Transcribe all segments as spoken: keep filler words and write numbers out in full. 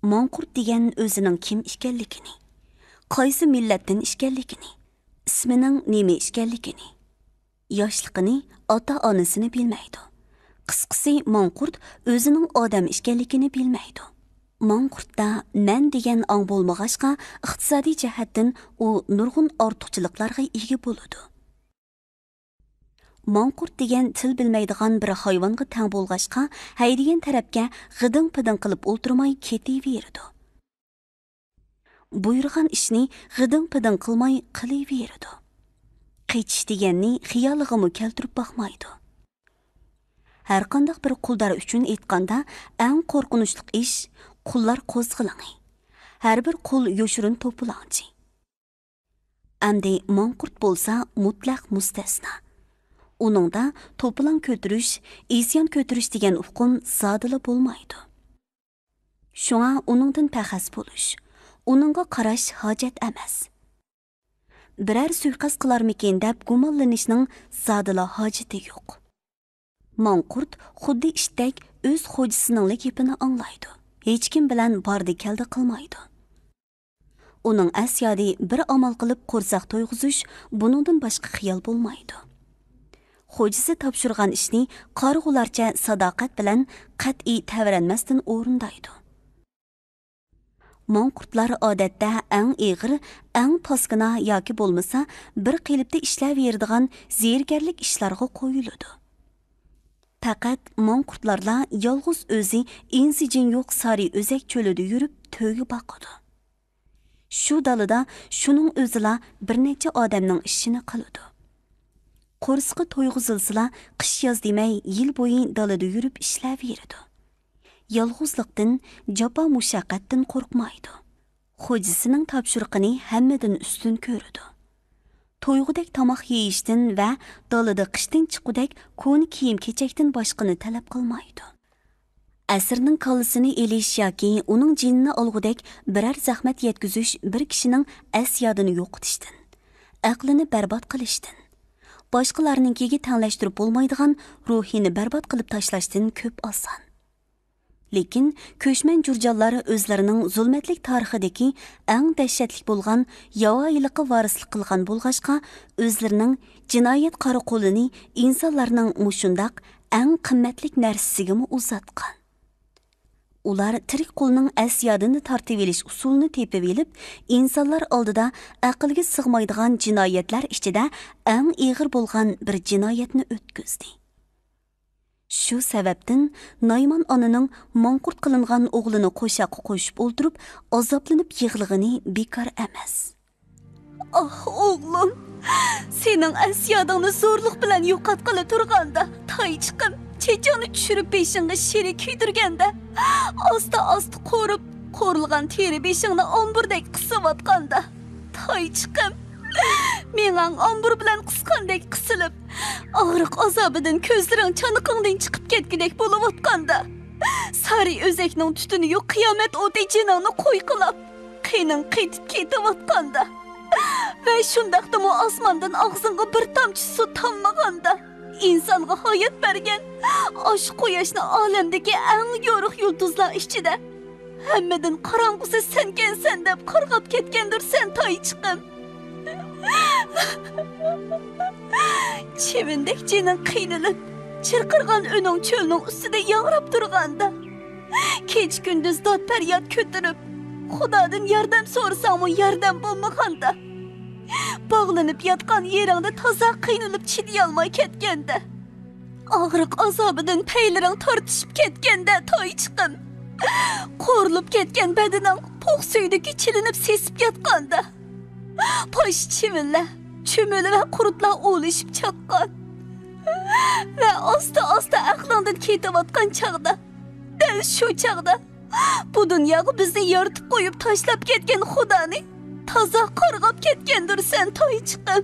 ماڭقۇرت دېگەن ئۆزىنىڭ كىم ئىكەنلىكىنى، قايسى مىللەتتىن ئىكەنلىكىنى، ئىسمىنىڭ نېمە ئىكەنلىكىنى، ياشلىقىنى، ئاتا-ئانىسىنى بىلمەيدۇ. قىسقىسى، ماڭقۇرت ئۆزىنىڭ ئادەم ئىكەنلىكىنى بىلمەيدۇ. ماڭقۇرتتا مەن دېگەن ئاڭ بولمىغاچقا، ئىقتىسادىي جەھەتتىن ئۇ نۇرغۇن ئارتۇقچىلىقلارغا ئىگە بولىدۇ. ماڭقۇرت دېگەن تىل بىلمەيدىغان بىر ھايۋانغا تەڭ بولغاچقا، ھەيدىگەن تەرەپكە غىدىڭ-پىدىڭ قىلىپ ئولتۇرماي كېتىۋېرىدۇ. بۇيرۇغان ئىشنى غىدىڭ-پىدىڭ قىلماي قىلىۋېرىدۇ. قېچىش دېگەننى خىيالىغىمۇ كەلتۈرۈپ باقمايدۇ. ھەرقانداق بىر قۇلدار ئۈچۈن ئېيتقاندا، ئەڭ قورقۇنچلۇق ئىش قۇللار قوزغىلىڭى. ھەر بىر قۇل يوشۇرۇن توپىلاڭچى. ئەمدى ماڭقۇرت بولسا مۇتلەق مۇستەسنا. ئۇنىڭدا توپىلاڭ كۆتۈرۈش، ئىسيان كۆتۈرۈش دېگەن ئۇقۇم زادىلا بولمايدۇ. شۇڭا ئۇنىڭدىن پەخەس بولۇش، ئۇنىڭغا قاراش ھاجەت ئەمەس. بىرەر سۇيىقەست قىلارمىكىن دەپ گۇمانلىنىشنىڭ زادىلا ھاجىتى يوق. ماڭقۇرت خۇددى ئىتتەك ئۆز خوجىسىنىڭلا گېپىنى ئاڭلايدۇ. ھېچكىم بىلەن باردى-كەلدى قىلمايدۇ. ئۇنىڭ ئەس-يادى بىر ئامال قىلىپ قورساق تويغۇزۇش، بۇنىڭدىن باشقا خىيال بولمايدۇ. خوجىسى تاپشۇرغان ئىشنى قارىغۇلارچە ساداقەت بىلەن قەتئىي تەۋرەنمەستىن ئورۇندايدۇ. ماڭقۇرتلار ئادەتتە ئەڭ ئېغىر، ئەڭ پاسكىنا ياكى بولمىسا بىر قېلىپتا ئىشلەۋېرىدىغان زېرىكەرلىك ئىشلارغا قويۇلىدۇ. پەقەت ماڭقۇرتلارلا يالغۇز ئۆزى ئىنسىجىن يوق سارى ئۆزەك چۆلىدە يۈرۈپ تۆگە باقىدۇ. شۇ دالىدا شۇنىڭ ئۆزىلا بىر نەچچە ئادەمنىڭ ئىشىنى قىلىدۇ. قورسىقى تويغۇزۇلسىلا، قىش-ياز دېمەي يىل بويى دالىدا يۈرۈپ ئىشلەۋېرىدۇ. يالغۇزلۇقتىن، جاپا-مۇشەققەتتىن قورقمايدۇ. خوجىسىنىڭ تاپشۇرۇقىنى ھەممىدىن ئۈستۈن كۆرىدۇ. تويغۇدەك تاماق يېيىشتىن ۋە دالىدا قىشتىن چىققۇدەك كونا كىيىم-كېچەكتىن باشقىنى تەلەپ قىلمايدۇ. ئەسىرنىڭ كاللىسىنى ئېلىش ياكى ئۇنىڭ جېنىنى ئالغۇدەك بىرەر زەخمەت يەتكۈزۈش بىر كىشىنىڭ ئەس-يادىنى يوقىتىشتىن، ئەقلىنى بەربات قىلىشتىن، باشقىلارنىڭكىگە تەڭلەشتۈرۈپ بولمايدىغان روھىنى بەربات قىلىپ تاشلاشتىن كۆپ ئاسان. لېكىن كۆچمەن جۇرجانلار ئۆزلىرىنىڭ زۇلمەتلىك تارىخىدىكى ئەڭ دەھشەتلىك بولغان ياۋايىلىققا ۋارىسلىق قىلغان بولغاچقا، ئۆزلىرىنىڭ جىنايەت قارا قولىنى ئىنسانلارنىڭ مۇشۇنداق ئەڭ قىممەتلىك نەرسىسىگىمۇ ئۇزاتقان. ئۇلار تىرىك قۇلنىڭ ئەس-يادىنى تارتىۋېلىش ئۇسۇلىنى تېپىۋېلىپ، ئىنسانلار ئالدىدا ئەقىلگە سىغمايدىغان جىنايەتلەر ئىچىدە ئەڭ ئېغىر بولغان بىر جىنايەتنى ئۆتكۈزدى. شۇ سەۋەبتىن نايمان ئانىنىڭ ماڭقۇرت قىلىنغان ئوغلىنى قوشاققا قوشۇپ ئولتۇرۇپ ئازابلىنىپ يىغلىغىنى بىكار ئەمەس. ئاھ، ئوغلۇم، سېنىڭ ئەس-يادىڭنى زورلۇق بىلەن يوقاتقىلى تۇرغاندا، تايچىقىم، چېچىڭنى چۈشۈرۈپ بېشىڭغا شىرە كىيدۈرگەندە، ئاستا-ئاستا قورۇپ، قورۇلغان تېرە بېشىڭنى ئامبۇردەك قىسىۋاتقاندا، تايچىقىم، مېڭەڭ ئامبۇر بىلەن قىسقاندەك قىسىلىپ، ئاغرىق ئازابىدىن كۆزلىرىڭ چانىقىڭدىن چىقىپ كەتكۈدەك بولۇۋاتقاندا، سارى ئۆزەكنىڭ تۈتۈنى يوق قىيامەت ئوتى جېنىڭنى قويقىلاپ، قېنىڭ قېتىپ كېتىۋاتقاندا ۋە شۇنداقتىمۇ ئاسماندىن ئاغزىڭغا بىر تامچە سۇ تاممىغاندا، ئىنسانغا ھايات بەرگەن ئاشۇ قۇياشنى ئالەمدىكى ئەڭ يورۇق يۇلتۇزلار ئىچىدە ھەممىدىن قاراڭغۇسى سەنكەنسەن دەپ قارغاپ كەتكەندۇرسەن، تايچىقىم. چىۋىندەك جېنىڭ قىينىلىپ، چىرقىرىغان ئۈنۈڭ چۆلنىڭ ئۈستىدە ياڭراپ تۇرغاندا، كېچە-كۈندۈز داد-پەرياد كۆتۈرۈپ، خۇدادىن ياردەم سورىساڭمۇ ياردەم بولمىغاندا، باغلىنىپ ياتقان يېرىڭدە تازا قىينىلىپ چىدىيالماي كەتكەندە، ئاغرىق ئازابىدىن پەيلىرىڭ تارتىشىپ كەتكەندە، تايچىقىم، قورۇلۇپ كەتكەن بەدىنىڭ پوق سۈيدۈكى چىلىنىپ سېسىپ ياتقاندا، پاش چىۋىنلەر، چۈمۈلە ۋە قۇرتلار ئولىشىپ چاققان ۋە ئاستا-ئاستا ئەقلىڭدىن كېتىۋاتقان چاغدا، دەل شۇ چاغدا بۇ دۇنياغا بىزنى يارىتىپ قويۇپ تاشلاپ كەتكەن خۇدانى تازا قارغاپ كەتكەندۇرسەن، تايچىقىم.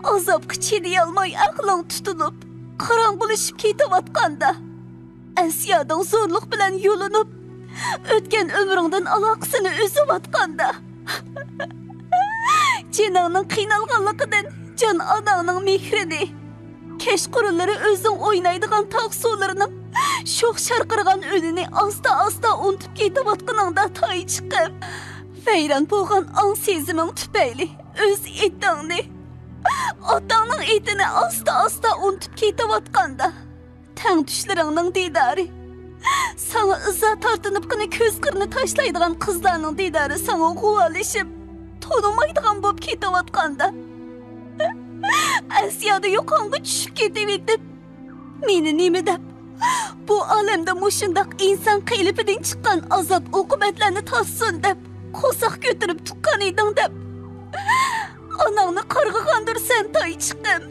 ئازابقا چىدىيالماي ئەقلىڭ تۇتۇلۇپ، قاراڭغۇلىشىپ كېتىۋاتقاندا، ئەس-يادىڭ زورلۇق بىلەن يۇلۇنۇپ، ئۆتكەن ئۆمرۈڭدىن ئالاقىسىنى ئۈزۈۋاتقاندا، جېنىڭنىڭ قىينالغانلىقىدىن جان ئاناڭنىڭ مېھرىنى، كەچقۇرۇنلىرى ئۆزۈڭ ئوينايدىغان تاغ سۇلىرىنىڭ شوخ شارقىرىغان ئۈنىنى ئاستا-ئاستا ئۇنتۇپ كېتىۋاتقىنىڭدا تايچىقىم، ۋەيران بولغان ئاڭ سېزىمىڭ تۈپەيلى ئۆز ئېتىڭنى، ئاتاڭنىڭ ئېتىنى ئاستا-ئاستا ئۇنتۇپ كېتىۋاتقاندا، تەڭتۇشلىرىڭنىڭ دىدارى، ساڭا ئىززەت تارتىنىپ قېنى كۆز قىرىنى تاشلايدىغان قىزلارنىڭ دىدارى ساڭا غۇۋالىشىپ، تونۇمايدىغان بولۇپ كېتىۋاتقاندا، ئەسيادا يوقاڭغا چۈشۈپ كېتىۋېتىپ، مېنى نېمە دەپ، بۇ ئالەمدە مۇشۇنداق ئىنسان قېلىپىدىن چىققان ئازاب ئوقۇبەتلەرنى تارتسۇن دەپ، قورساق كۆتۈرۈپ تۇغقان ئىدىڭ دەپ، ئاناڭنى قارغا قاندۇرىسەن، تايچىقىم.